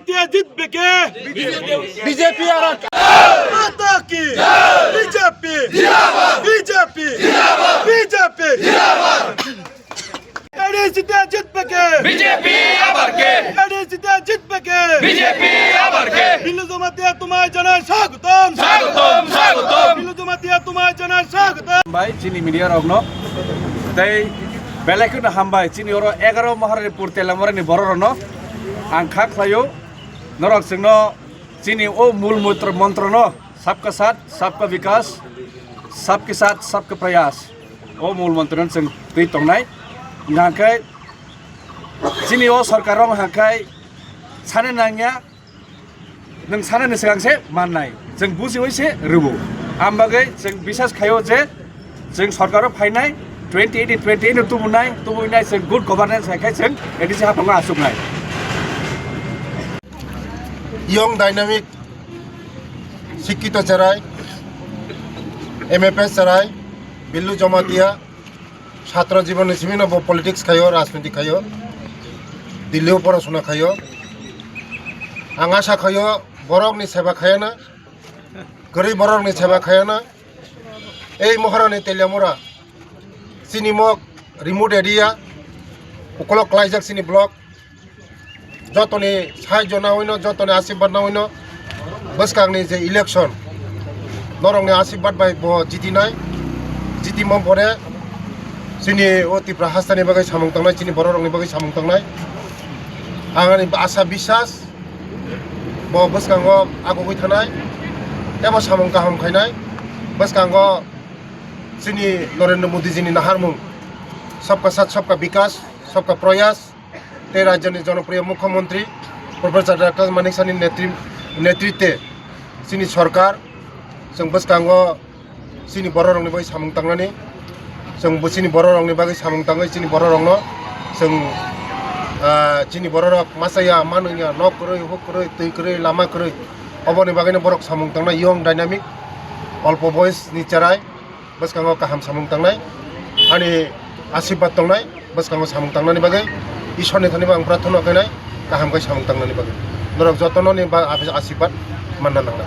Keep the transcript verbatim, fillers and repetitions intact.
जीत बेके। बीजेपी आरक्षण। माता की। बीजेपी। बीजेपी। बीजेपी। এডিসিতে জিতবে কে? বিজেপি আবার কে? এডিসিতে জিতবে কে? বিজেপি আবার কে? বিল্লু জমাতিয়া তোমায় জানাই স্বাগতম। স্বাগতম, স্বাগতম। বিল্লু জমাতিয়া তোমায় জানাই স্বাগতম। Bai, chini media rokno. Tei belai kheno hambai, chini oro egaro Maharani pur Teliamura ni borok rokno. Ang kha khlaio, norok chwngno chini o mul mantro, mantrono, sabka saath, sabka vikas, sabke saath, sabka prayas. O mul mantrono chwng twi tongnai. Hwnkha khe chini o sorkar rok hwnkha khe sana nangya, nwng sanani swkang se mannai. Chwng bujiwi se rwo. Ang bagwi chwng bisas khaio je chwng sorkaro phainai, twenty eighteen, twenty eight no tubunai, tubunai chwng good governance hai khai chwng A D C haphango achuknai. Young dynamic, sikkito cherai, M F S cherai, Billu Jamatia, chhatro jibon ni simi no bo politics khaio, rajniti khaio, Delhi o porasona khaio. Ang asa khaio, borok ni seba khayana, kwrwi borok ni seba khayana. Ei Maharani Teliamura, chini mok remote area, ukolok klaijak chini block, jotoni sahajyo nawi no, jotoni asirbat nawi no, bwskang ni je election, norok ni asirbat bai bo jiti nai, jiti mon pore, chini o Tripura hastani bagwi samung tangnai, chini borok rok ni bagwi samung tangnai, ang ani asa bisas, bo bwskango agugwi thanai, tei bo samung kaham khainai. Bwskango chini Narendra Modi ji ni naharmung, sabka saath, sabka vikas, sabka prayas, tei rajyoni jonopriyo mukhyamantri Professor Doctor Manik Saha ni netri-, netritwe chini sorkar, chwng bwskango chini borok rokni bagwi samung tangnani, chwng bo chini borok rokni bagwi samung tangwi chini borok rokno chwng, ah, chini borok rok masa ya, manung ya, nok kwrwi, huk kwrwi, twi kwrwi, lama kwrwi, oboni bagwino borok samung tangnai, young dynamic, olpo boyos ni cherai, bwskango kaham samung tangnai, ani asirbat tongnai. Bwskango samung tangnani bagwi Ishwarni thani bo ang prarthana khainai, kaham khe samung tangnani bagwi. Norok jotono ni ba-, asirbat manna nangnai.